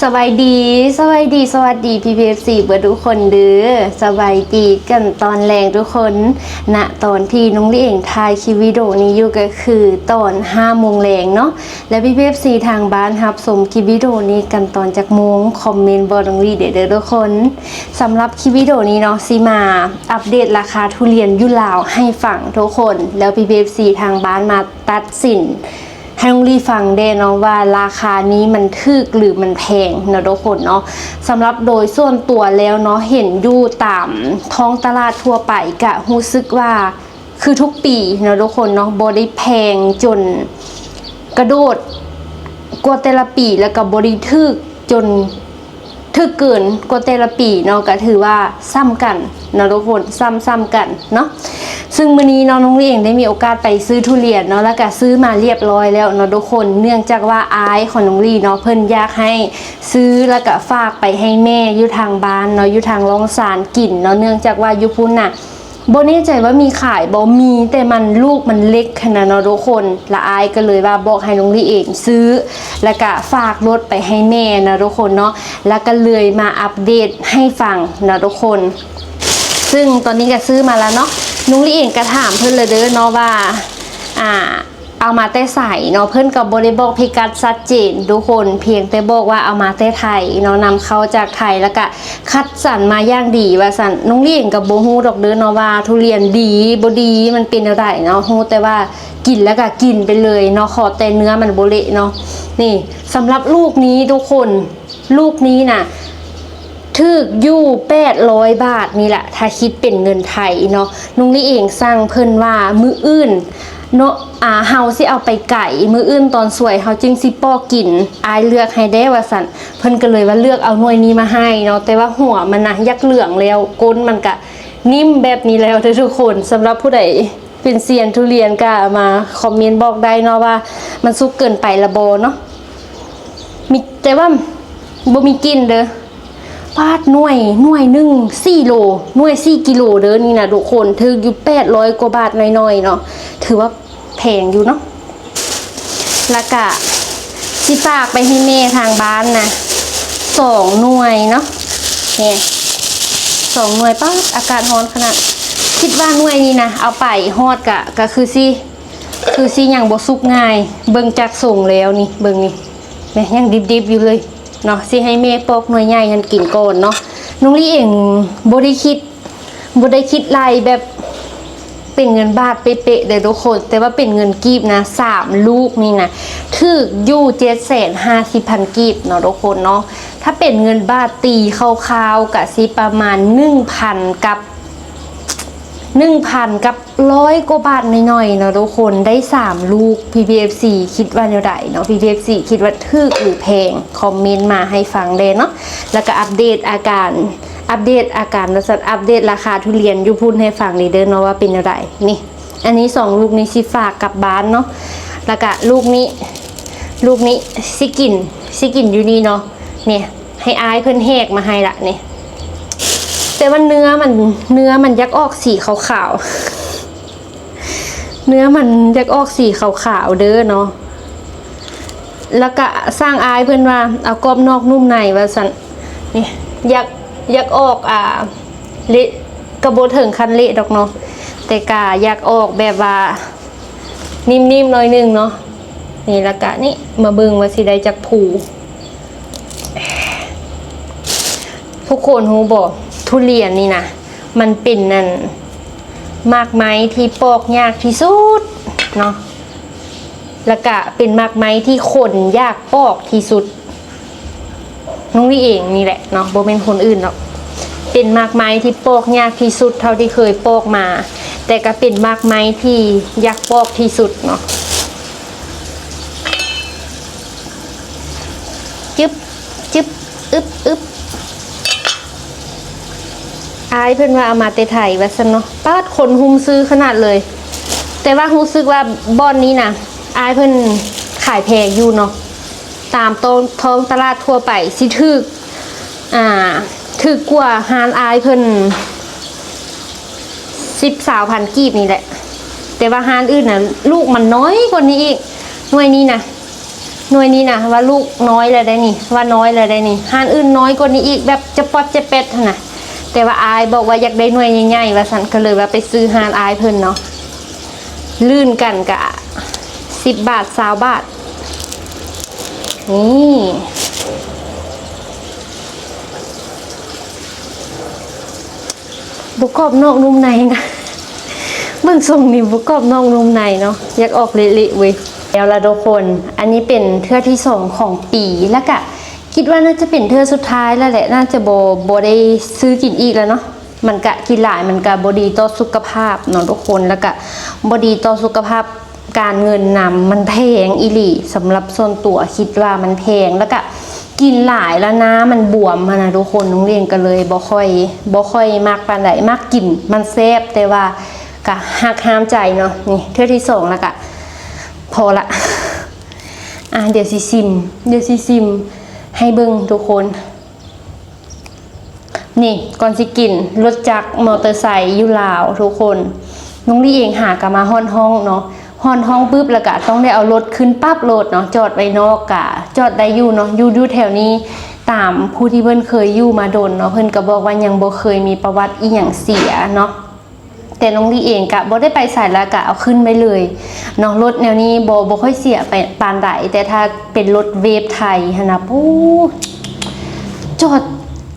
ສະບາຍດີ ສະບາຍດີ ສະຫວັດດີ ພີ່ໆ ເອັຟຊີ ເບິດທຸກຄົນເດີ. ສະບາຍດີກັນຕອນແລງທຸກຄົນ. ນະຕອນທີ່ນ້ອງລີເອງຖ່າຍຄລິບວິດີໂອນີ້ຢູ່ ກໍຄືຕອນຫ້າໂມງແລງເນາະ. ແລະ ພີ່ໆ ເອັຟຊີ ທາງບ້ານຮັບຊົມຄລິບວິດີໂອນີ້ກັນຕອນຈັກໂມງ ຄອມເມັນບອກນ້ອງລີແດ່ເດີທຸກຄົນ. ສຳລັບຄລິບວິດີໂອນີ້ເນາະ ຊິມາອັບເດດລາຄາທຸລຽນຢູ່ລາວໃຫ້ຟັງທຸກຄົນ. ແລ້ວ ພີ່ໆ ເອັຟຊີ ທາງບ້ານມາຕັດສິນ ໃຫ້ນ້ອງລີຟັງແດ່ເນາະວ່າລາຄານີ້ມັນຖືກຫຼືມັນແພງເນາະທຸກຄົນເນາະ. ສຳລັບໂດຍສ່ວນຕົວແລ້ວເນາະ ເຫັນຢູ່ຕາມທ້ອງຕະຫຼາດທົ່ວໄປ ກະຮູ້ສຶກວ່າຄືທຸກປີເນາະທຸກຄົນເນາະ ບໍ່ໄດ້ແພງຈົນກະໂດດກວ່າແຕ່ລະປີ ແລ້ວກະບໍ່ໄດ້ຖືກຈົນ ຖືກເກີນກວ່າແຕ່ລະປີເນາະ ກະຖືວ່າສ່ຳກັນເນາະທຸກຄົນ ສ່ຳ ສ່ຳກັນເນາະ. ຊຶ່ງມື້ນີ້ເນາະ ນ້ອງລີເອງໄດ້ມີໂອກາດໄປຊື້ທຸລຽນເນາະ ແລ້ວກະຊື້ມາລຽບລ້ອຍແລ້ວເນາະທຸກຄົນ. ເນື່ອງຈາກວ່າອ້າຍຂອງນ້ອງລີເນາະ ເພິ່ນຢາກໃຫ້ຊື້ ແລ້ວກະຝາກໄປໃຫ້ແມ່ຢູ່ທາງບ້ານເນາະ ຢູ່ທາງລ່ອງຊານກິນເນາະ. ເນື່ອງຈາກວ່າຢູ່ພຸ້ນນະ ບໍ່ແນ່ໃຈວ່າມີຂາຍບໍ່ ມີ ແຕ່ມັນ ລູກມັນເລັກຫັ້ນນະເນາະທຸກຄົນ. ລະອ້າຍກໍເລີຍວ່າບອກໃຫ້ນ້ອງລີເອງຊື້ ແລ້ວກະຝາກລົດໄປໃຫ້ແມ່ເນາະທຸກຄົນເນາະ. ແລ້ວກໍເລີຍມາອັບເດດໃຫ້ຟັງເນາະທຸກຄົນ. ຊຶ່ງຕອນນີ້ກໍຊື້ມາແລ້ວເນາະ. ນ້ອງລີເອງກໍຖາມເພິ່ນແລ້ວເດີເນາະວ່າ ອ່າ ເອົາມາແຕ່ໃສເນາະ ເພິ່ນກໍບໍ່ໄດ້ບອກພິກັດຊັດເຈນທຸກຄົນ ພຽງແຕ່ບອກວ່າເອົາມາແຕ່ໄທເນາະ ນຳເຂົ້າຈາກໄທ ແລ້ວກະຄັດສັນມາຢ່າງດີວ່າຊັ້ນ. ນ້ອງລີເອງກໍບໍ່ຮູ້ດອກເດີເນາະວ່າທຸລຽນດີບໍ່ດີມັນເປັນແນວໃດເນາະ ຮູ້ແຕ່ວ່າກິນແລ້ວກະກິນໄປເລີຍເນາະ ຂໍແຕ່ເນື້ອມັນບໍ່ເລະເນາະ. ນີ້ ສຳລັບລູກນີ້ທຸກຄົນ ລູກນີ້ນະ ຖືກຢູ່ແປດຮ້ອຍບາດນີ້ລະ ຖ້າຄິດເປັນເງິນໄທເນາະ. ນ້ອງລີເອງສັ່ງເພິ່ນວ່າມື້ອື່ນເນາະ ອ່າ ເຮົາຊິເອົາໄປໄກ ມື້ອື່ນຕອນສວຍເຮົາຈຶ່ງຊິປອກກິນ ອ້າຍເລືອກໃຫ້ແດ່ວ່າຊັ້ນ. ເພິ່ນກໍເລີຍວ່າເລືອກເອົາໜ່ວຍນີ້ມາໃຫ້ເນາະ ແຕ່ວ່າຫົວມັນນະຢາກເຫຼືອງແລ້ວ ກົ້ນມັນກະນິ້ມແບບນີ້ແລ້ວເດີທຸກຄົນ. ສຳລັບຜູ້ໃດ ເປັນຊຽນທຸລຽນກະມາຄອມເມັນບອກໄດ້ເນາະວ່າມັນສຸກເກີນໄປລະບໍ່ເນາະ. ມີ ແຕ່ວ່າບໍ່ມີກິ່ນເດີ. ປາດ ໜ່ວຍ ໜ່ວຍໜຶ່ງສີ່ໂລ ໜ່ວຍສີ່ກິໂລເດີນີ້ນະທຸກຄົນ. ຖືກຢູ່ແປດຮ້ອຍກວ່າບາດໜ້ອຍໆເນາະ ຖືວ່າແພງຢູ່ເນາະ. ແລ້ວກະຊິຝາກໄປໃຫ້ແມ່ທາງບ້ານນະ ສອງໜ່ວຍເນາະ ນີ້ ສອງໜ່ວຍ. ປາດ ອາກາດຮ້ອນຂະໜາດ. ຄິດວ່າໜ່ວຍນີ້ນະ ເອົາໄປຮອດກະ ກະຄືຊິ ຄືຊິຍັງບໍ່ສຸກງ່າຍ. ເບິ່ງຈາກຊົງແລ້ວນີ້ ເບິ່ງນີ້ ແມ່ນຍັງດິບໆຢູ່ເລີຍເນາະ. ຊິໃຫ້ແມ່ປອກໜ່ວຍໃຫຍ່ຫັ້ນກິນກ່ອນເນາະ. ນ້ອງລີເອງບໍ່ໄດ້ຄິດ ບໍ່ໄດ້ຄິດໄລ່ແບບເປັນເງິນບາດເປະໆເດີທຸກຄົນ ແຕ່ວ່າເປັນເງິນກີບນະ ສາມລູກນີ້ນະ ຖືກຢູ່ເຈັດແສນຫ້າສິບພັນກີບເນາະທຸກຄົນເນາະ. ຖ້າເປັນເງິນບາດຕີຄ່າວໆກະຊິປະມານໜຶ່ງພັນກັບ ໜຶ່ງພັນກັບຮ້ອຍກວ່າບາດໜ້ອຍໆເນາະທຸກຄົນ. ໄດ້ສາມລູກ ພີ່ໆ ເອັຟຊີ ຄິດວ່າແນວໃດເນາະ? ພີ່ໆ ເອັຟຊີ ຄິດວ່າຖືກຫຼືແພງ? ຄອມເມັນມາໃຫ້ຟັງແດ່ເນາະ. ແລ້ວກະອັບເດດອາການ ອັບເດດອາການວ່າຊັ້ນ ອັບເດດລາຄາທຸລຽນຢູ່ພຸ້ນໃຫ້ຟັງເດີເນາະວ່າເປັນແນວໃດ. ນີ້ ອັນນີ້ສອງລູກນີ້ຊິຝາກກັບບ້ານເນາະ. ແລ້ວກະລູກນີ້ ລູກນີ້ຊິກິນ ຊິກິນຢູ່ນີ້ເນາະ. ນີ້ ໃຫ້ອ້າຍເພິ່ນແຫກມາໃຫ້ລະນີ້. ແຕ່ວ່າເນື້ອມັນ ເນື້ອມັນຢາກອອກສີຂາວໆ ເນື້ອມັນຢາກອອກສີຂາວໆເດີເນາະ. ແລ້ວກະສັ່ງອ້າຍເພິ່ນວ່າເອົາກອບນອກນຸ້ມໃນວ່າຊັ້ນ. ນີ້ ຢາກ ຢາກອອກ ອ່າ ເລະ ກະບໍ່ເຖິງຂັ້ນເລະດອກເນາະ ແຕ່ກະຢາກອອກແບບວ່າ ນິ້ມໆໜ້ອຍໜຶ່ງເນາະ. ນີ້ ແລ້ວກະນີ້ ມາເບິ່ງວ່າຊິໄດ້ຈັກພູ. ທຸກຄົນຮູ້ບໍ່ ທຸລຽນນີ້ນະ ມັນເປັນ ອັນ ໝາກໄມ້ທີ່ປອກຍາກທີ່ສຸດເນາະ ແລ້ວກະເປັນໝາກໄມ້ທີ່ຄົນຢາກປອກທີ່ສຸດ. ນ້ອງລີເອງນີ້ແຫຼະເນາະ ບໍ່ແມ່ນຄົນອື່ນດອກ. ເປັນໝາກໄມ້ທີ່ປອກຍາກທີ່ສຸດເທົ່າທີ່ເຄີຍປອກມາ ແຕ່ກະເປັນໝາກໄມ້ທີ່ຢາກປອກທີ່ສຸດເນາະ. ຈຶບ ຈຶບ ອຶບ ອຶບ. ອ້າຍເພິ່ນວ່າເອົາມາແຕ່ໄທວ່າຊັ້ນເນາະ. ປາດ ຄົນຮຸມຊື້ຂະໜາດເລີຍ. ແຕ່ວ່າຮູ້ສຶກວ່າບ່ອນນີ້ນະ ອ້າຍເພິ່ນຂາຍແພງຢູ່ເນາະ. ຕາມທ້ອງ ທ້ອງຕະຫຼາດທົ່ວໄປຊິຖືກ ອ່າ ຖືກກວ່າຮ້ານອ້າຍເພິ່ນສິບ ຊາວພັນກີບນີ້ແຫຼະ. ແຕ່ວ່າຮ້ານອື່ນນະ ລູກມັນນ້ອຍກວ່ານີ້ອີກ. ໜ່ວຍນີ້ນະ ໜ່ວຍນີ້ນະ ວ່າລູກນ້ອຍແລ້ວໄດ໋ນີ້ ວ່ານ້ອຍແລ້ວໄດ໋ນີ້. ຮ້ານອື່ນນ້ອຍກວ່ານີ້ອີກ ແບບຈະປອດຈະແປດຫັ້ນນະ, ແຕ່ວ່າອ້າຍບອກວ່າຢາກໄດ້ໜ່ວຍໃຫຍ່ໆ ວ່າຊັ້ນ, ກໍເລີຍວ່າໄປຊື້ຮ້ານອ້າຍເພິ່ນເນາະ. ລື່ນກັນກະສິບບາດ ຊາວບາດ. ນີ້ ບໍ່ກອບນອກນຸ່ມໃນນະ. ເບິ່ງຊົງນີ້ບໍ່ກອບນອກນຸ່ມໃນເນາະ, ຢາກອອກເລະໆເວີຍ. ແລ້ວລະທຸກຄົນ, ອັນນີ້ເປັນເທື່ອທີສອງຂອງປີ ແລ້ວກະຄິດວ່າໜ້າຈະເປັນເທື່ອສຸດທ້າຍແລ້ວແຫຼະ, ໜ້າຈະບໍ່ ບໍ່ໄດ້ຊື້ກິນອີກແລ້ວເນາະ. ມັນກະ ກິນຫຼາຍມັນກະບໍ່ດີຕໍ່ສຸຂະພາບເນາະທຸກຄົນ, ແລ້ວກະບໍ່ດີຕໍ່ສຸຂະພາບ ການເງິນນຳ. ມັນແພງອີ່ຫຼີ, ສຳລັບສ່ວນຕົວຄິດວ່າມັນແພງ ແລ້ວກະກິນຫຼາຍແລ້ວໜ້າມັນບວມຫັ້ນນະທຸກຄົນ. ນ້ອງຫຼຽງກໍເລີຍບໍ່ຄ່ອຍ ບໍ່ຄ່ອຍມັກປານໃດ. ມັກກິນ ມັນແຊບ ແຕ່ວ່າກະຫັກຫ້າມໃຈເນາະ. ນີ້ເທື່ອທີສອງແລ້ວກະພໍລະ. ອ່າ ດຽວຊິຊິມ ດຽວຊິຊິມໃຫ້ເບິ່ງທຸກຄົນ. ນີ້ ກ່ອນຊິກິນ ລົດຈັກ ມໍເຕີໄຊຢູ່ລາວທຸກຄົນ. ນ້ອງລີເອງຫາກະມາຮອດຫ້ອງເນາະ, ຮອດຫ້ອງປຶບ ແລ້ວກະຕ້ອງໄດ້ເອົາລົດຂຶ້ນປັບໂລດເນາະ. ຈອດໄວ້ນອກກະຈອດໄດ້ຢູ່ເນາະ, ຢູ່ ຢູ່ແຖວນີ້ ຕາມຜູ້ທີ່ເພິ່ນເຄີຍຢູ່ມາດົນເນາະ, ເພິ່ນກະບອກວ່າຍັງບໍ່ເຄີຍມີປະຫວັດອີ່ຫຍັງເສຍເນາະ. ແຕ່ນ້ອງລີເອງກະບໍ່ໄດ້ໄປໃສ ແລ້ວກະເອົາຂຶ້ນໄວ້ເລີຍເນາະ. ລົດແນວນີ້ບໍ່ ບໍ່ຄ່ອຍເສຍໄປປານໃດ, ແຕ່ຖ້າເປັນລົດເວບໄທຫັ້ນນະ ໂອ້ ຈອດ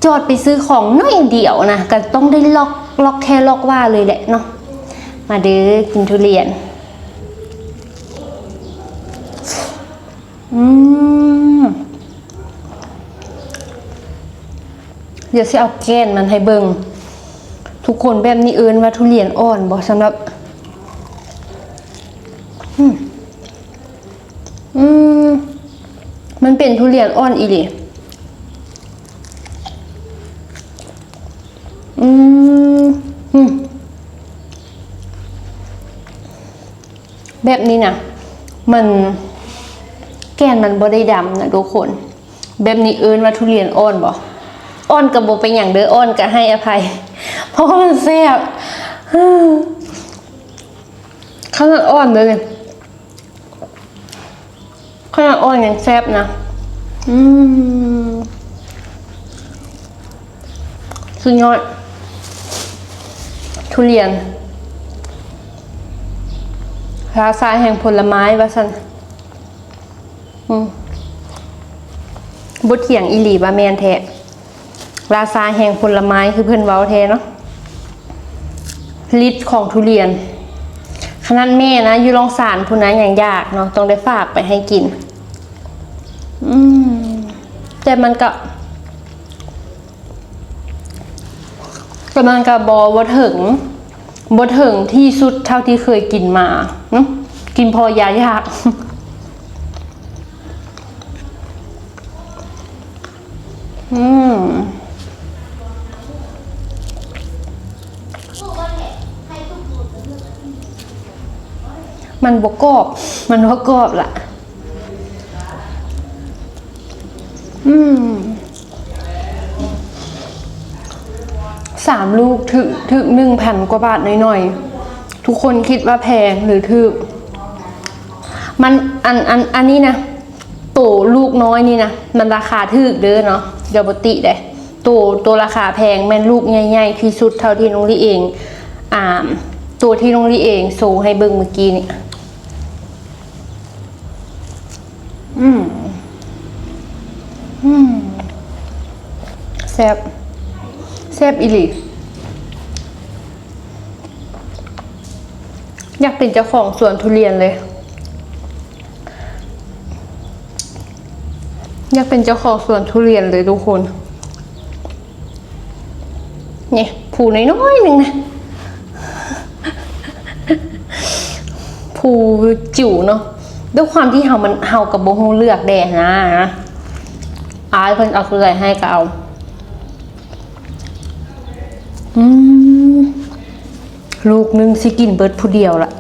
ຈອດໄປຊື້ຂອງໜ້ອຍດຽວນະ ກະຕ້ອງໄດ້ລັອກ ລັອກແທ້ລັອກວ່າເລີຍແຫຼະເນາະ. ມາເດີ ກິນທຸລຽນ. ອືມ ດຽວຊິເອົາແກ່ນມັນໃຫ້ເບິ່ງທຸກຄົນ. ແບບນີ້ເອີ້ນວ່າທຸລຽນອ່ອນບໍ່? ສຳລັບ ອືມ ອືມ ມັນເປັນທຸລຽນອ່ອນອີ່ຫຼີ. ອືມ ອືມ ແບບນີ້ນະ ມັນ ແກ່ນມັນບໍ່ໄດ້ດຳນະທຸກຄົນ. ແບບນີ້ເອີ້ນວ່າທຸລຽນອ່ອນບໍ່? ອ່ອນກໍບໍ່ເປັນຫຍັງເດີ, ອ່ອນກໍໃຫ້ອະໄພ ເພາະວ່າມັນແຊບ. ຂະໜາດອ່ອນເດີນີ້. ຂະໜາດອ່ອນຍັງແຊບນະ. ອືມ ສຸດຍອດ ທຸລຽນ ລາຊາແຫ່ງຜົນລະໄມ້ວ່າຊັ້ນ. ອືມ ບໍ່ຖຽງອີ່ຫຼີວ່າແມ່ນແທ້. ລາຊາແຫ່ງຜົນລະໄມ້ ຄືເພິ່ນເວົ້າແທ້ເນາະ. ລິດຂອງທຸລຽນ ຂະໜາດແມ່ນະ ຢູ່ລ່ອງຊານພຸ້ນນະ ຍັງຢາກເນາະ, ຕ້ອງໄດ້ຝາກໄປໃຫ້ກິນ. ອືມ ແຕ່ມັນກະ ແຕ່ມັນກະບໍ່ ບໍ່ເຖິງ ບໍ່ເຖິງທີ່ສຸດເທົ່າທີ່ເຄີຍກິນມາ. ອືມ ກິນພໍຢາຢາກ. ອືມ ມັນບໍ່ກອບ ມັນບໍ່ກອບລະ. ອືມ ສາມລູກຖືກ ຖືກໜຶ່ງພັນກວ່າບາດໜ້ອຍໆ. ທຸກຄົນຄິດວ່າແພງຫຼືຖືກ? ມັນ ອັນ ອັນ ອັນນີ້ນະ ໂຕລູກນ້ອຍນີ້ນະ ມັນລາຄາຖືກເດີເນາະ, ຢ່າບໍ່ຕິເດ້. ໂຕ ໂຕລາຄາແພງແມ່ນລູກໃຫຍ່ໆທີ່ສຸດເທົ່າທີ່ນ້ອງລີເອງ ອ່າ ໂຕທີ່ນ້ອງລີເອງໂຊໃຫ້ເບິ່ງມື້ກີ້ນີ້. ອືມ ອືມ ແຊບ ແຊບອີ່ຫຼີ. ຢາກເປັນເຈົ້າຂອງສວນທຸລຽນເລີຍ. ຢາກເປັນເຈົ້າຂອງສວນທຸລຽນເລີຍທຸກຄົນ. ນີ້ ພູນ້ອຍໆໜຶ່ງນະ ພູຈິ๋ວເນາະ. ດ້ວຍຄວາມທີ່ເຮົາ ມັນ ເຮົາກໍບໍ່ຮູ້ເລືອກແດ່ນະ, ອ້າຍເພິ່ນເອົາໂຕໃດໃຫ້ກໍເອົາ. ອືມ ລູກໜຶ່ງຊິກິນເບິດຜູ້ດຽວລະ,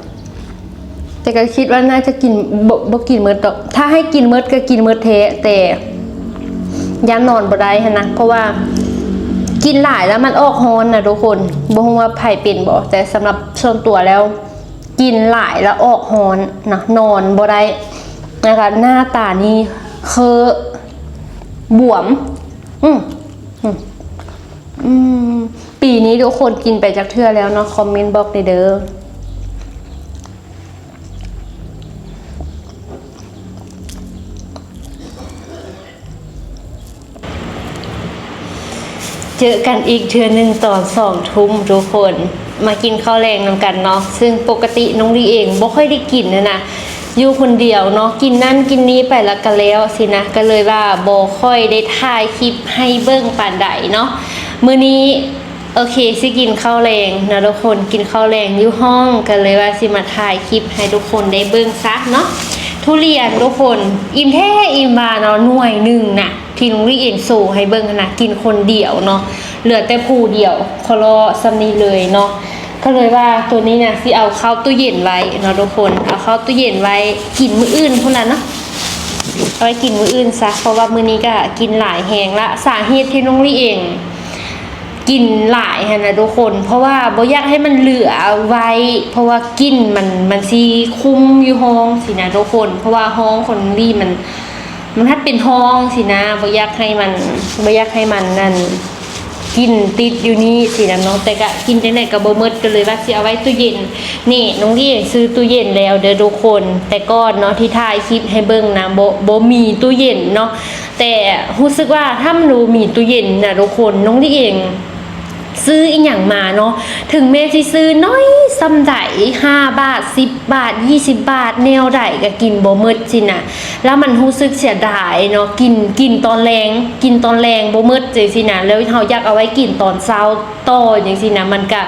ແຕ່ກໍຄິດວ່າໜ້າຈະກິນ ບໍ່ ບໍ່ກິນເບິດດອກ. ຖ້າໃຫ້ກິນເບິດກໍກິນເບິດແທ້, ແຕ່ຢ້ານນອນບໍ່ໄດ້ຫັ້ນນະ, ເພາະວ່າກິນຫຼາຍແລ້ວມັນອອກຮ້ອນນະທຸກຄົນ. ບໍ່ຮູ້ວ່າໃຜເປັນບໍ່, ແຕ່ສຳລັບສ່ວນຕົວແລ້ວ ກິນຫຼາຍແລ້ວອອກຮ້ອນນະ, ນອນບໍ່ໄດ້. แล้วก็หน้าตานี่คือ บวม อืม อืม อืม ปีนี้ทุกคนกินไปจักเทื่อแล้วเนาะ คอมเมนต์บอกได้เด้อ เจอกันอีกเทื่อหนึ่งตอนสองทุ่มทุกคน มากินข้าวแลงนำกันเนาะ ซึ่งปกติน้องลีเองบ่ค่อยได้กินหั้นนะ อยู่คนเดียวเนาะ กินนั่นกินนี่ไปแล้วก็แล้วสินะ ก็เลยว่าบ่ค่อยได้ถ่ายคลิปให้เบิ่งปานใดเนาะ มื้อนี้ โอเค สิกินข้าวแลงเนาะทุกคน กินข้าวแลงอยู่ห้อง ก็เลยว่าสิมาถ่ายคลิปให้ทุกคนได้เบิ่งซะเนาะ ทุเรียนทุกคน อิ่มแท้อิ่มว่าเนาะ หน่วยหนึ่งน่ะ ที่น้องลีเองโชว์ให้เบิ่งหั้นนะ กินคนเดียวเนาะ เหลือแต่ผู้เดียว คอลอส่ำนี้เลยเนาะ ก็เลยว่าตัวนี้นะ สิเอาเข้าตู้เย็นไว้เนาะทุกคน เอาเข้าตู้เย็นไว้กินมื้ออื่นพุ้นล่ะเนาะ เอาไว้กินมื้ออื่นซะ เพราะว่ามื้อนี้ก็กินหลายแฮงละ สาเหตุที่น้องลีเอง กินหลายหั้นนะทุกคน เพราะว่าบ่อยากให้มันเหลือไว้ เพราะว่ากลิ่นมัน มันสิคุมอยู่ห้องสินะทุกคน เพราะว่าห้องของน้องลีมัน มันหัดเป็นห้องสินะ บ่อยากให้มัน บ่อยากให้มันนั่น กลิ่นติดอยู่นี่สินะเนาะ แต่ก็กินจั่งใดก็บ่หมด ก็เลยว่าสิเอาไว้ตู้เย็น นี่น้องลีซื้อตู้เย็นแล้วเด้อทุกคน แต่ก่อนเนาะที่ถ่ายคลิปให้เบิ่งนะ บ่ บ่มีตู้เย็นเนาะ แต่รู้สึกว่าถ้ามันบ่มีตู้เย็นนะทุกคน น้องลีเอง ซื้ออีหยังมาเนาะ ถึงแม้สิซื้อน้อยส่ำใด ห้าบาท สิบบาท ยี่สิบบาท แนวใดก็กินบ่หมดสินะ แล้วมันรู้สึกเสียดายเนาะ กิน กินตอนแลง กินตอนแลงบ่หมดจั่งซี้นะ แล้วเฮาอยากเอาไว้กินตอนเช้าต่อจั่งซี้นะ มันก็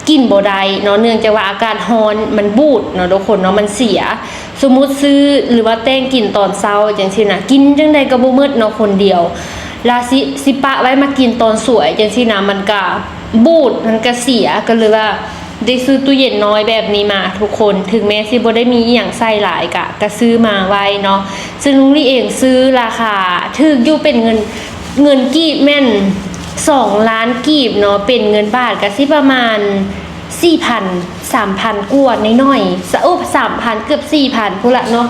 กินบ่ได้เนาะ เนื่องจากว่าอากาศร้อน มันบูดเนาะทุกคนเนาะ มันเสีย สมมุติซื้อหรือว่าแต่งกินตอนเช้าจั่งซี้นะ กินจั่งใดก็บ่หมดเนาะคนเดียว แล้วสิ สิปะไว้มากินตอนสวยจั่งซี้นะ มันก็บูด มันก็เสีย ก็เลยว่าได้ซื้อตู้เย็นน้อยแบบนี้มาทุกคน ถึงแม้สิบ่ได้มีอีหยังใส่หลาย ก็ ก็ซื้อมาไว้เนาะ ซึ่งน้องลีเองซื้อราคาถูกอยู่ เป็นเงิน เงินกีบแม่นสองล้านกีบเนาะ เป็นเงินบาทก็สิประมาณสี่พัน สามพันกว่าน้อยๆ สะ โอ้ สามพัน เกือบสี่พันพุ้นละเนาะ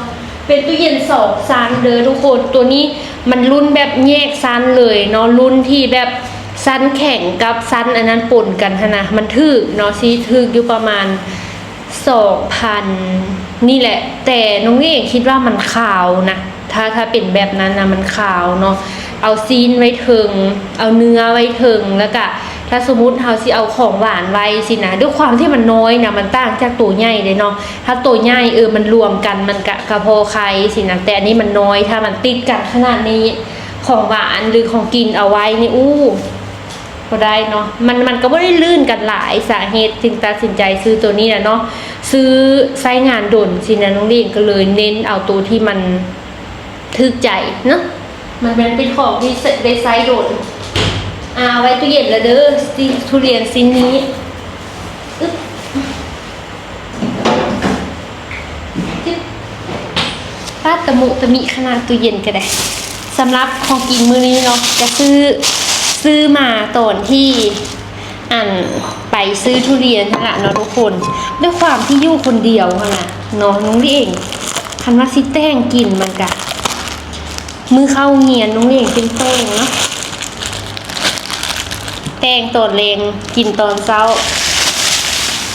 เป็นตู้เย็นสองชั้นเด้อทุกคน ตัวนี้มันรุ่นแบบแยกชั้นเลยเนาะ รุ่นที่แบบชั้นแข็งกับชั้นอันนั้นปนกันหั้นนะ มันถูกเนาะ สิถูกอยู่ประมาณ สองพัน นี่แหละ แต่น้องเอกคิดว่ามันคาวนะ ถ้า ถ้าเป็นแบบนั้นนะ มันคาวเนาะ เอาซี้นไว้เทิง เอาเนื้อไว้เทิง แล้วก็ถ้าสมมุติเฮาสิเอาของหวานไว้สินะ ด้วยความที่มันน้อยนะ มันต่างจากตัวใหญ่เลยเนาะ ถ้าตัวใหญ่ เออ มันรวมกัน มันก็ ก็พอไคสินะ แต่อันนี้มันน้อย ถ้ามันติดกันขนาดนี้ ของหวานหรือของกินเอาไว้นี่ อู้ บ่ได้เนาะ มัน มันก็บ่ได้ลื่นกันหลาย สาเหตุจึงตัดสินใจซื้อตัวนี้แหละเนาะ ซื้อใช้งานดนสินะ น้องเอกก็เลยเน้นเอาตัวที่มันถูกใจเนาะ มันเป็น เป็นของที่ได้ใช้ดน อ่า ไว้ตู้เย็นแล้วเด้อ ทุเรียนชิ้นนี้ อึ๊บ ปาดตะมุตะมิขนาด ตู้เย็นก็ได้ สำหรับของกินมื้อนี้เนาะ ก็ซื้อ ซื้อมาตอนที่ อัน ไปซื้อทุเรียนนั่นล่ะเนาะทุกคน ด้วยความที่อยู่คนเดียวหั้นน่ะเนาะ น้องเอก คันว่าสิแต่งกินมันก็ มื้อเข้าโรงเรียนน้องเอกเป็นแป้งเนาะ แต่งตอนแลงกินตอนเช้า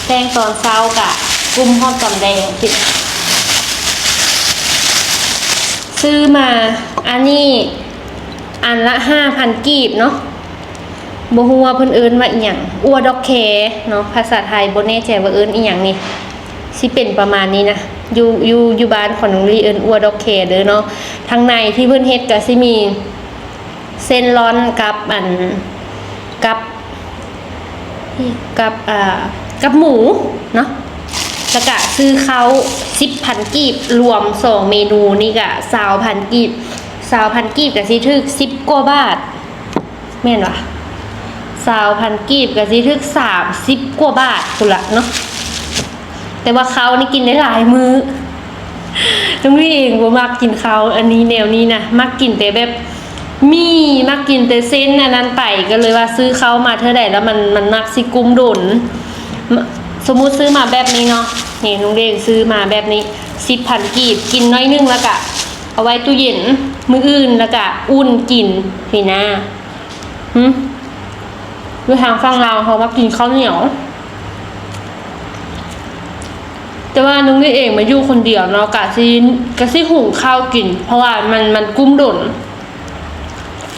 แต่งตอนเช้ากะกุมฮอดตอนแลง ซื้อมา อันนี้อันละห้าพันกีบเนาะ บ่ฮู้ว่าเพิ่นเอิ้นว่าอิหยัง อั่วดอกแคเนาะ ภาษาไทยบ่แน่ใจว่าเอิ้นอิหยังนี่ สิเป็นประมาณนี้นะ อยู่ อยู่ อยู่บ้านของน้องลีเอิ้นอั่วดอกแคเด้อเนาะ ทางในที่เพิ่นเฮ็ดก็สิมี เส้นร่อนกับอัน กับ กับ อ่า กับหมูเนาะ แล้วก็ซื้อข้าวสิบพันกีบ รวมสองเมนูนี่ก็ซาวพันกีบ ซาวพันกีบก็สิถูกสิบกว่าบาท แม่นบ่ ซาวพันกีบก็สิถูกสามสิบกว่าบาทพุ้นละเนาะ แต่ว่าข้าวนี่กินได้หลายมื้อ น้องลีเองบ่มักกินข้าวอันนี้แนวนี้นะ มักกินแต่แบบหมี่ มักกินแต่เส้นอันนั้นไป ก็เลยว่าซื้อข้าวมาเทื่อใดแล้วมัน มันมักสิกุมดน ม- ສົມມຸດຊື້ມາແບບນີ້ເນາະ ນີ້ ລຸງເດງຊື້ມາແບບນີ້ ສິບພັນກີບ ກິນໜ້ອຍໜຶ່ງ ແລ້ວກະເອົາໄວ້ຕູ້ເຢັນ ມື້ອື່ນ ແລ້ວກະອຸ່ນກິນນີ້ນາ. ຫຶ ຢູ່ທາງຝັ່ງລາວເຮົາມັກກິນເຂົ້າໜຽວ ແຕ່ວ່ານ້ອງນີ້ເອງມາຢູ່ຄົນດຽວເນາະ ກະຊິ ກະຊິຫຸງເຂົ້າກິນ ເພາະວ່າມັນ ມັນກຸ້ມດົນ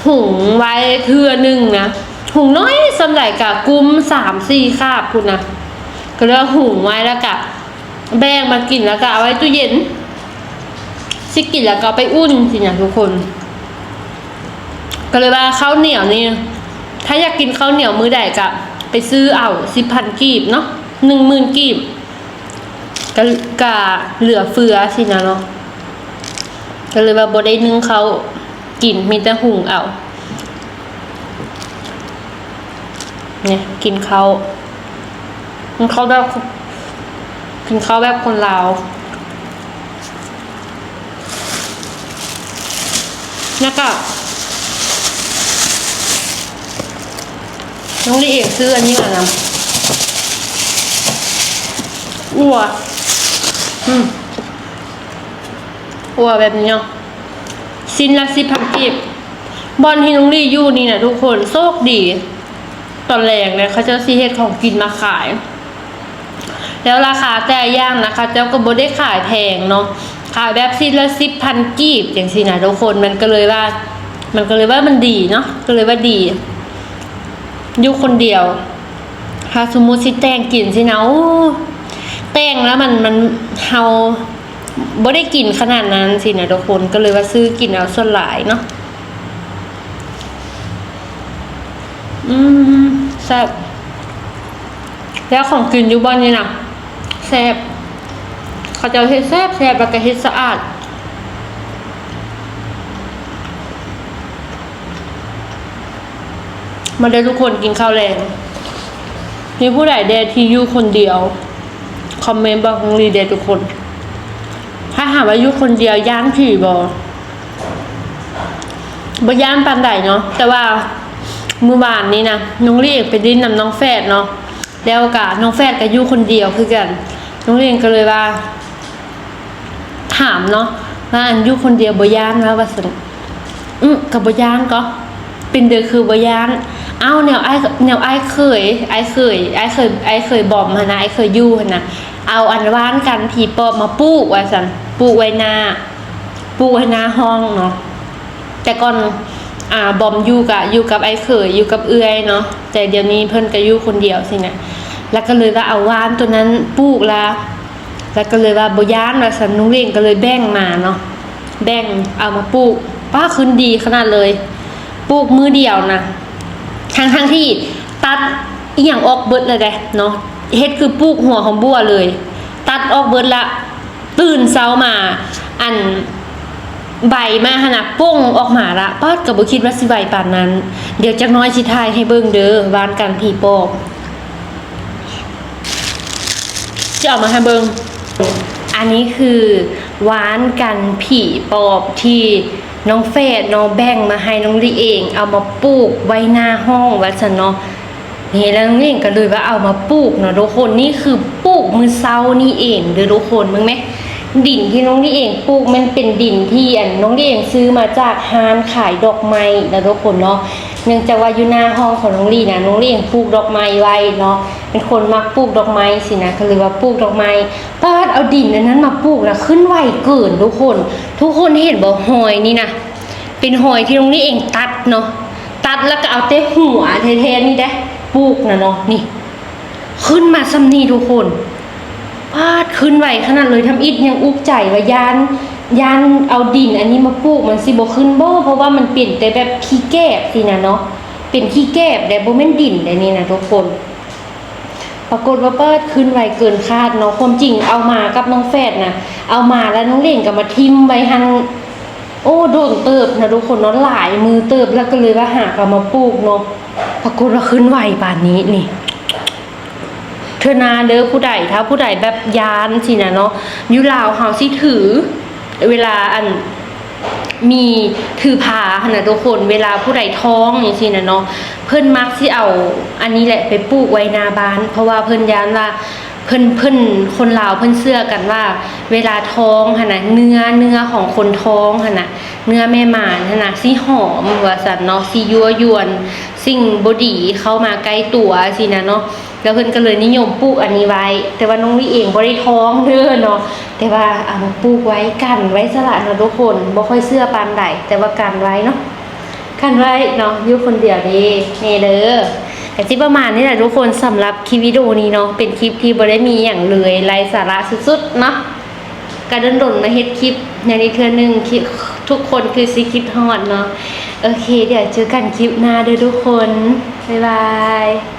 ຫຸງໄວ້ເທື່ອໜຶ່ງນະ ຫຸງໜ້ອຍສ່ຳໃດກະກຸ້ມສາມສີ່ຄາບພຸ້ນນະ ກະເລີຍຫຸງໄວ້ ແລ້ວກະແບ່ງມາກິນ ແລ້ວກະເອົາໄວ້ຕູ້ເຢັນ ຊິກິນແລ້ວກະເອົາໄປອຸ່ນຊີ້ນະທຸກຄົນ. ກະເລີຍວ່າເຂົ້າໜຽວນີ້ ຖ້າຢາກກິນເຂົ້າໜຽວມື້ໃດກະໄປຊື້ເອົາ ສິບພັນກີບເນາະ ໜຶ່ງໝື່ນກີບ ກະ ກະເຫຼືອເຟືອຊີ້ນະເນາະ ກະເລີຍວ່າບໍ່ໄດ້ໜຶ້ງເຂົ້າກິນ ມີແຕ່ຫຸງເອົາ. ນີ້ ກິນເຂົ້າ ກິນເຂົ້າແບບ ກິນເຂົ້າແບບຄົນລາວ. ແລ້ວກະ ນ້ອງລີເອງຊື້ອັນນີ້ມານຳ ອົ່ວ ອືມ ອົ່ວແບບນີ້ເນາະ ຊິ້ນລະສິບພັນກີບ. ບ່ອນທີ່ນ້ອງລີຢູ່ນີ້ນະທຸກຄົນ ໂຊກດີ ຕອນແລງນະ ເຂົາເຈົ້າຊິເຮັດຂອງກິນມາຂາຍ ແລ້ວລາຄາແຕ່ລະຢ່າງນະ ເຂົາເຈົ້າກໍບໍ່ໄດ້ຂາຍແພງເນາະ ຂາຍແບບຊິ້ນລະສິບພັນກີບຈັ່ງຊີ້ນະທຸກຄົນ. ມັນກໍເລີຍວ່າ ມັນກໍເລີຍວ່າມັນດີເນາະ ກໍເລີຍວ່າດີ ຢູ່ຄົນດຽວ ຖ້າສົມມຸດຊິແຕ່ງກິນຊີ້ນະ ໂອ້ ແຕ່ງແລ້ວມັນ ມັນ ເຮົາບໍ່ໄດ້ກິນຂະໜາດນັ້ນຊີ້ນະທຸກຄົນ ກໍເລີຍວ່າຊື້ກິນເອົາສ່ວນຫຼາຍເນາະ. ອືມ ແຊບ ແລ້ວຂອງກິນຢູ່ບ່ອນນີ້ນະ ແຊບ ເຂົາເຈົ້າເຮັດແຊບໆ ແລ້ວກະເຮັດສະອາດ. ມາເດີທຸກຄົນ ກິນເຂົ້າແລງ. ມີຜູ້ໃດແດ່ທີ່ຢູ່ຄົນດຽວ ຄອມເມັນບອກນ້ອງລີແດ່ທຸກຄົນ. ຖ້າຖາມວ່າຢູ່ຄົນດຽວຢ້ານຜີບໍ່? ບໍ່ຢ້ານປານໃດເນາະ ແຕ່ວ່າມື້ວານນີ້ນະ ນ້ອງລີໄປຫຼິ້ນນຳນ້ອງແຝດເນາະ ແລ້ວກະນ້ອງແຝດກະຢູ່ຄົນດຽວຄືກັນ ນ້ອງລີກະເລີຍວ່າ ຖາມເນາະ ວ່າ ອັນ ຢູ່ຄົນດຽວບໍ່ຢ້ານຫວາ ວ່າຊັ້ນ. ອື ກະບໍ່ຢ້ານກໍ ເປັນເດີຄືບໍ່ຢ້ານ. ອ້າວ ແນວອ້າຍ ແນວອ້າຍເຂີຍ ອ້າຍເຂີຍ ອ້າຍເຂີຍ ອ້າຍເຂີຍບອມຫັ້ນນະ ອ້າຍເຂີຍຢູ່ຫັ້ນນະ ເອົາອັນຫວ່ານກັນຜີປອບມາປູກວ່າຊັ້ນ ປູກໄວ້ໜ້າ ປູກໄວ້ໜ້າຫ້ອງເນາະ. ແຕ່ກ່ອນ ອາ ບອມຢູ່ກະຢູ່ກັບອ້າຍເຂີຍ ຢູ່ກັບເອື້ອຍເນາະ ແຕ່ດຽວນີ້ເພິ່ນກະຢູ່ຄົນດຽວຊີ້ນະ ແລ້ວກະເລີຍວ່າເອົາຫວ່ານໂຕນັ້ນປູກລະ ແລ້ວກະເລີຍວ່າບໍ່ຢ້ານວ່າຊັ້ນ. ລຸງເຫຼ້ງກະເລີຍແບ່ງມາເນາະ ແບ່ງເອົາມາປູກ ປ້າ ຂຶ້ນດີຂະໜາດເລີຍ ປູກມື້ດຽວນະ ທັງໆທີ່ຕັດອີ່ຫຍັງອອກເບິດແລ້ວເດ້ເນາະ ເຮັດຄືປູກຫົວຫອມບົ່ວເລີຍ ຕັດອອກເບິດລະ. ຕື່ນເຊົ້າມາ ອັນ ໃບມາຫັ້ນນະ ປົ່ງອອກມາລະ ປາດ ກະບໍ່ຄິດວ່າຊິໄວປານນັ້ນ. ດຽວຈັກໜ້ອຍຊິຖ່າຍໃຫ້ເບິ່ງເດີ ຫວ່ານກັນຜີປອບ ຈະເອົາມາໃຫ້ເບິ່ງ. ອັນນີ້ຄືຫວ່ານກັນຜີປອບທີ່ນ້ອງແຝດເນາະ ແບ່ງມາໃຫ້ນ້ອງລີເອງ ເອົາມາປູກໄວ້ໜ້າຫ້ອງວ່າຊັ້ນເນາະ. ນີ້ ແລ້ວນ້ອງເອງກະເລີຍວ່າເອົາມາປູກເນາະທຸກຄົນ. ນີ້ຄືປູກມື້ເຊົ້ານີ້ເອງເດີທຸກຄົນ ເບິ່ງແມະ ດິນທີ່ນ້ອງນີ້ເອງປູກແມ່ນເປັນດິນທີ່ ອັນ ນ້ອງນີ້ເອງຊື້ມາຈາກຮ້ານຂາຍດອກໄມ້ນະທຸກຄົນເນາະ. ເນື່ອງຈາກວ່າຢູ່ໜ້າຫ້ອງຂອງນ້ອງນີ້ນະ ນ້ອງນີ້ເອງປູກດອກໄມ້ໄວ້ເນາະ ເປັນຄົນມັກປູກດອກໄມ້ຊີ້ນະ ກະເລີຍວ່າປູກດອກໄມ້ ປາດ ເອົາດິນອັນນັ້ນມາປູກນະ ຂຶ້ນໄວເກີນທຸກຄົນ. ທຸກຄົນເຫັນບໍ່ ຮອຍນີ້ນະ ເປັນຮອຍທີ່ນ້ອງນີ້ເອງຕັດເນາະ ຕັດແລ້ວກະເອົາແຕ່ຫົວແທ້ໆນີ້ເດ້ ປູກນະເນາະ. ນີ້ ຂຶ້ນມາສ່ຳນີ້ທຸກຄົນ ປາດ ຂຶ້ນໄວຂະໜາດເລີຍ. ທຳອິດຍັງອຸກໃຈວ່າຢ້ານ ຢ້ານເອົາດິນອັນນີ້ມາປູກມັນຊິບໍ່ຂຶ້ນບໍ່ ເພາະວ່າມັນເປັນແຕ່ແບບຂີ້ແກບຊີ້ນະເນາະ ເປັນຂີ້ແກບເດ້ ບໍ່ແມ່ນດິນເດ້ນີ້ນະທຸກຄົນ. ປາກົດວ່າ ປາດ ຂຶ້ນໄວເກີນຄາດເນາະ. ຄວາມຈິງເອົາມາກັບນ້ອງແຝດນະ ເອົາມາແລ້ວນ້ອງເຫຼັ້ງກະມາຖິ້ມໄວ້ຫັ້ນ ໂອ້ ດົນເຕີບນະທຸກຄົນເນາະ ຫຼາຍມື້ເຕີບ ແລ້ວກະເລີຍວ່າຫາກະມາປູກເນາະ. ປາກົດວ່າຂຶ້ນໄວປານນີ້ນີ້ ເທື່ອໜ້າເດີ ຜູ້ໃດ ຖ້າຜູ້ໃດແບບຢ້ານຊີ້ນະເນາະ ຢູ່ລາວເຮົາຊິຖື ເວລາ ອັນ ມີຖືພາຫັ້ນນະທຸກຄົນ ເວລາຜູ້ໃດທ້ອງຈັ່ງຊີ້ນະເນາະ ເພິ່ນມັກຊິເອົາອັນນີ້ແຫຼະໄປປູກໄວ້ໜ້າບ້ານ ເພາະວ່າເພິ່ນຢ້ານວ່າ ເພິ່ນ ເພິ່ນ ຄົນລາວເພິ່ນເຊື່ອກັນວ່າ ເວລາທ້ອງຫັ້ນນະ ເນື້ອ ເນື້ອຂອງຄົນທ້ອງຫັ້ນນະ ເນື້ອແມ່ໝານຫັ້ນນະ ຊິຫອມວ່າຊັ້ນເນາະ ຊິຍົວຍວນສິ່ງບໍ່ດີເຂົ້າມາໃກ້ຕົວຊີ້ນະເນາະ. ແລ້ວເພິ່ນກໍເລີຍນິຍົມປູກອັນນີ້ໄວ້ ແຕ່ວ່ານ້ອງວິເອງບໍ່ໄດ້ທ້ອງເດີເນາະ ແຕ່ວ່າເອົາມາປູກໄວ້ກັນໄວ້ຊະລະເນາະທຸກຄົນ. ບໍ່ຄ່ອຍເຊື່ອປານໃດ ແຕ່ວ່າກັນໄວ້ເນາະ ກັນໄວ້ເນາະ ຢູ່ຄົນດຽວເດ້ ນີ້ເດີ. ກໍຊິປະມານນີ້ແຫຼະທຸກຄົນ ສຳລັບຄລິບວິດີໂອນີ້ເນາະ ເປັນຄລິບທີ່ບໍ່ໄດ້ມີຫຍັງເລີຍ ໄຮ້ສາລະສຸດໆເນາະ. ກະດົນໆມາເຮັດຄລິບແນວນີ້ເທື່ອໜຶ່ງ ຄ- ທຸກຄົນຄືຊິຄິດຮອດເນາະ. ໂອເຄ ດຽວເຈີກັນຄລິບໜ້າເດີທຸກຄົນ ບາຍບາຍ.